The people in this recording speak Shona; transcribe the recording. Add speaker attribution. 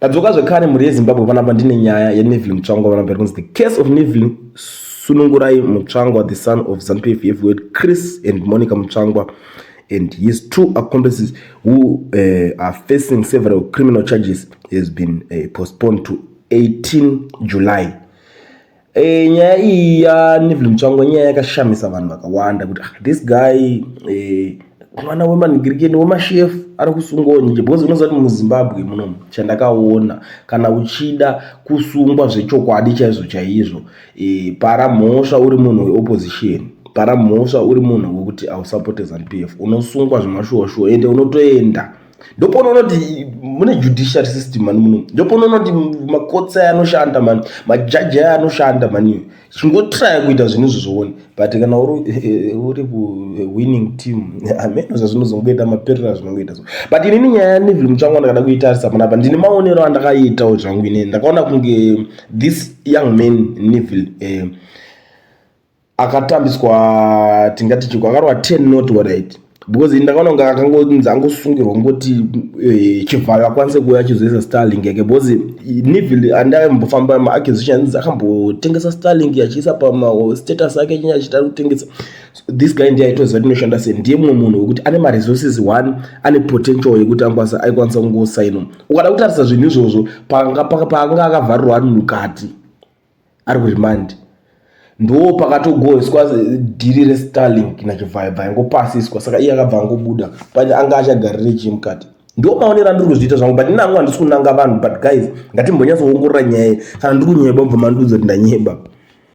Speaker 1: Tadzoka zvekare mhuri yeZimbabwe panapa ndine nyaya yaNeville Mutsvangwa panapa iri kunzi the case of Neville Sunungurai Mutsvangwa the son of ZANU-PF heavyweight Chris and Monica Mutsvangwa and his two accomplices who are facing several criminal charges has been postponed to 18 July. Nyaya iyi yaNeville Mutsvangwa nyaya yakashamisa vanhu vakawanda kuti ah, this guy mwana wemanhingirikeni wemashefu ari kusungwawo nyije because unoziva kuti muZimbabwe munomu chandakaona kana uchida kusungwa zvechokwadi chaizvo chaizvo para mhosva uri munhu weopposition, para mhosva uri munhu wekuti ausapote ZANU-PF, unosungwa zvemashuwa shuwa ende unotoenda. Ndopaunoona kuti mune judiciary system mani munomu, ndopaunoona kuti makotsi aya anoshanda mani, majaji aya anoshanda mani. Chingotraya kuita zvinhu izvo zvoone, but kana uri kuwinning team hameno zvazvinozongoita, maperero azvinongoita so. But inini nyaya yaNeville Mutsvangwa ndakada kuitarisa panapa, ndine maonero andakaitawo zvangu. Inini ndakaona kunge this young man Neville akatambiswa, tingati chiko, akarwa 10 not right, because ndakaona kunge akangonzi angosungirwa ngoti Chivhayo akwanise kuuya achizoisa Starlink yake, because Neville andaimbofamba maaccusation akambotengesa Starlink achiisa pamastatus ake achinge achida kutengesa. This guy ndiye aitoziva kuti inoshanda sei, ndiye mumwe munhu wekuti ane maresources one, ane potential yekuti aikwanisa kungosainwa. Ukada kutarisa zvinhu izvozvo, paanga akavharirwa ari mukati ari kuremand, ndo pakatogoheswa dhiri reStarlink naChivhayo angopasiswa, saka iye akabva angobuda pane anga achagarire chii mukati. Ndo maonero andiri kuzviita zvangu, but inangu handisi kunanga vanhu. But guys, ngatimbonyatsoongorora nyaya. Kana ndiri kunyeba, mubva mandiudza kuti ndanyeba.